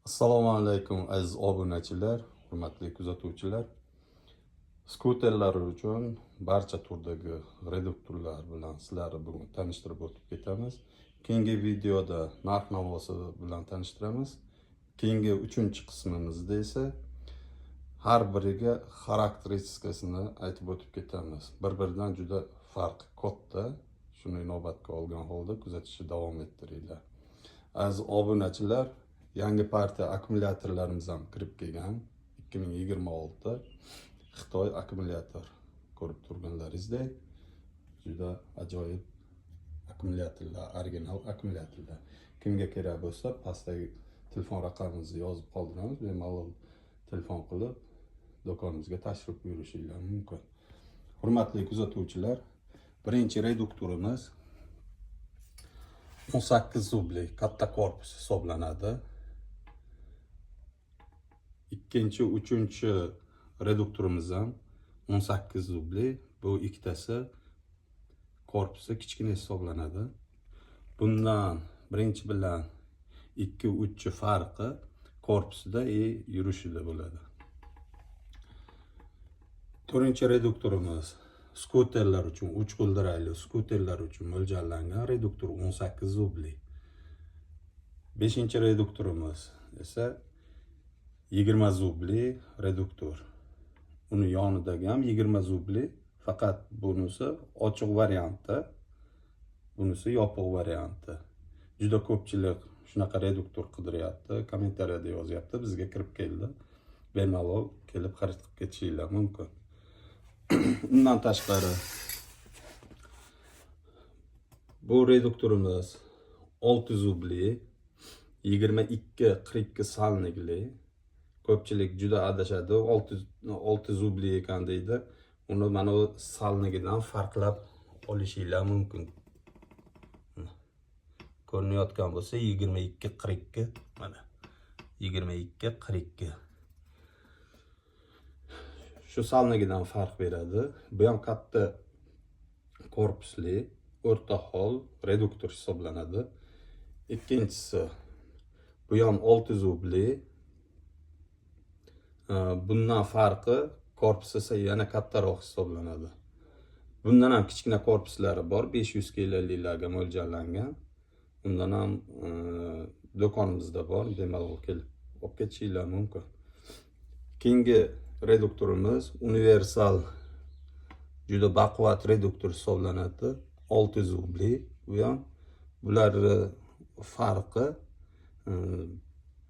Assalomu alaykum, aziz obunachilar, hurmatli kuzatuvchilar. Skuterlar uchun barcha turdagi reduktorlar bilan sizlarni bugun tanishtirib o'tib ketamiz. Keyingi videoda narx-navosi bilan tanishtiramiz. Keyingi uchinchi qismimizda esa har biriga xarakteristikasini aytib o'tib ketamiz. Bir-biridan juda farqi katta. Shuni inobatga olgan holda kuzatishni davom ettiringlar. Aziz obunachilar, yangi partiya akkumulyatorlarimiz ham kirib kelgan. 2026 Xitoy akkumulyator, ko'rib turganlaringizdek, juda ajoyib akkumulyatorlar, original akkumulyatorlar. Kimga kerak bo'lsa, pastdagi telefon raqamimizni yozib qoldiramiz, bemalol telefon qilib do'konimizga tashrif buyurishinglar mumkin. Hurmatli kuzatuvchilar, birinchi reduktorimiz 18 зуб li katta korpus hisoblanadi. Ikkinchi, uchinchi reduktorimiz ham 18 зуб li. Bu ikkitasi korpusi kichkina hisoblanadi. Bundan birinchi bilan ikki, uchchi farqi korpusida и yurishida bo'ladi. To'rtinchi reduktorimiz skuterlar uchun, uch g'ildirakli skuterlar uchun mo'ljallangan reduktor, 18 зуб li. Beshinchi reduktorimiz esa 20 зуб li reduktor. Uni yonidagi ham 20 зуб li, faqat bunisi ochiq varianti, bunisi yopiq varianti. Juda ko'pchilik shunaqa reduktor qidiryapti, kommentariyada yozyapti, bizga kirib keldi. Bemalol kelib xarid qilib ketishinglar mumkin. Undan tashqari bu reduktorimiz 6 зуб li, 22 42 сальник li. Ko'pchilik juda adashadi, 6 зуб li ekan deydi. Uni mana bu сальник idan farqlab olishinglar mumkin. Ko'rinayotgan bo'lsa, 22 42, mana 22 42, shu сальник idan farq beradi. Bu ham katta korpusli, o'rta hol reduktor hisoblanadi. Ikkinchisi, bu ham 6 зуб li. Bundan farqi, korpusi esa yana kattaroq hisoblanadi. Bundan ham kichkina korpuslari bor, 500 kilolilarga mo'ljallangan. Undan ham do'konimizda bor, bemalol kelib olib ketishinglar mumkin. Keyingi reduktorimiz universal, juda baquvvat reduktor hisoblanadi, 6 зуб li bu ham. Bularni farqi